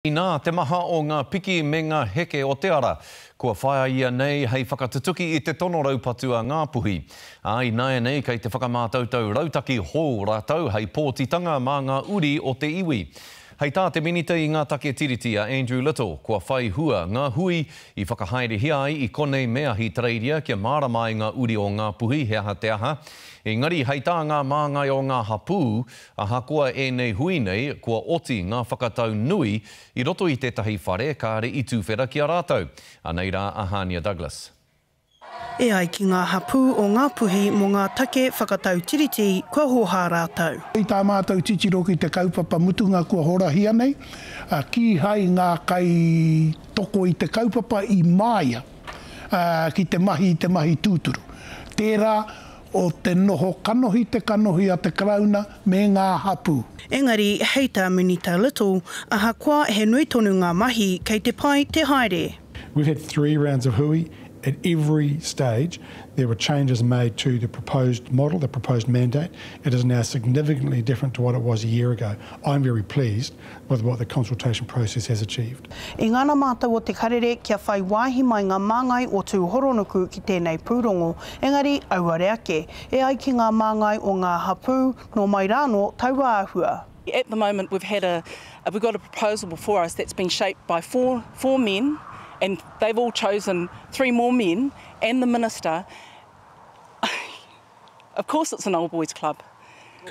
Inā te maha o ngā piki me ngā heke o te ara kua whāia nei hei whakatutuki i te tono raupatu a Ngāpuhi. Ā, ināianei kei te whakamātautau rautaki hou rātou hei pōtitanga mā ngā uri o te iwi. Hei tā te Minita i ngā Take Tiriti a Andrew Little, kua whai hua ngā hui i whakahaerehia ai i konei me Ahitereiria kia mārama ai ngā uri o Ngāpuhi he aha te aha. Engari hei tā ngā māngai o ngā hapū, Ahakoa ēnei hui nei, kua oti ngā whakatau nui i roto i tētahi whare kāre i tuwhera ki a rātou. Anei rā a Hānia Douglas. E ai ki ngā hapū o Ngāpuhi mō ngā take whakatau tiriti kua hōhā rātou. I tā mātou titiro ki te kaupapa mutunga kua horahia nei, kīhai ngā kaitoko i te kaupapa i māia ki te mahi i te mahi tūturu. Tērā o te noho kanohi te kanohi a te Karauna me ngā hapū. Engari, hei tā Minita Little, ahakoa he nui tonu ngā mahi, kei te pai te haere. We've had three rounds of hui, at every stage there were changes made to the proposed model, the proposed mandate. It is now significantly different to what it was a year ago. I'm very pleased with what the consultation process has achieved. I ngana mātou o Te Karere kia whai wāhi mai ngā māngai o Tūhoronuku ki tēnei pūrongo, engari auare ake, e ai ki ngā māngai o ngā hapū, nō mai rānō taua āhua. At the moment we've had a, we've got a proposal before us that's been shaped by four, four men and they've all chosen three more men and the minister. Of course it's an old boys club.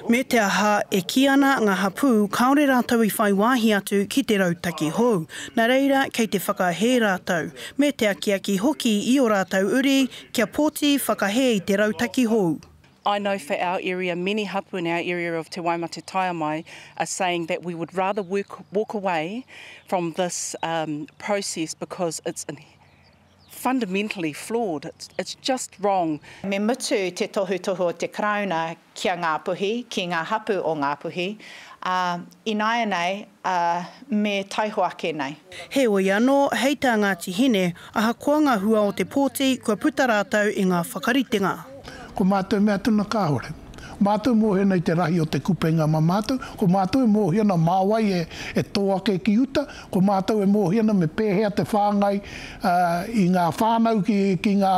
Me te aha, e kī ana ngā hapū kāore rātou i whai wāhi atu ki te rautaki hou, nā reira kei te whakahē rātou, me te akiaki hoki i ō rātou uri kia pōti whakahē i te rautaki hou. I know for our area, many hapu in our area of Te Waimate Taiamai are saying that we would rather work, walk away from this um, process because it's fundamentally flawed, it's, it's just wrong. Me mutu te tohutohu o te Karauna ki a Ngāpuhi, ki ngā hapū o Ngāpuhi, ā, ināianei, ā, me taiho ake nei. Heoi anō, hei tā Ngāti Hine, ahakoa ngā hua o te pōti, kua puta rātou i ngā whakaritenga. Ko mātou e mea atu ana kāore. Mātou e mōhio ana i te rahi o te kupenga ma mātou, ko mātou e mōhio ana mā wai e, e tō ake ki uta, ko mātou e mōhio ana me pēhea te whāngai i ngā whānau ki, ki ngā,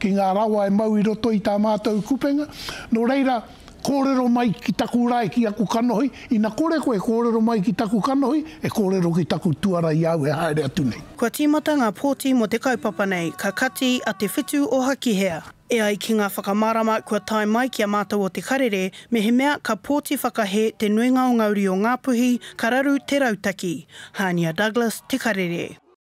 ki ngā rawa e mau i roto i tā mātou kupenga. Nō reira, kōrero mai ki taku rae, ki aku kanohi, ina kore koe e kōrero mai ki taku kanohi, e kōrero ki taku tuara i a au e haere atu nei. Kua tīmata ngā pōti mō te kaupapa nei, ka kati a Te Whetu o Hakihea. E ai ki ngā whakamārama kua tae mai ki a mātou o Te Karere, mehemea ka pōti whakahē te nuinga o ngā uri o Ngāpuhi, ka raru te rautaki. Hānia Douglas, Te Karere.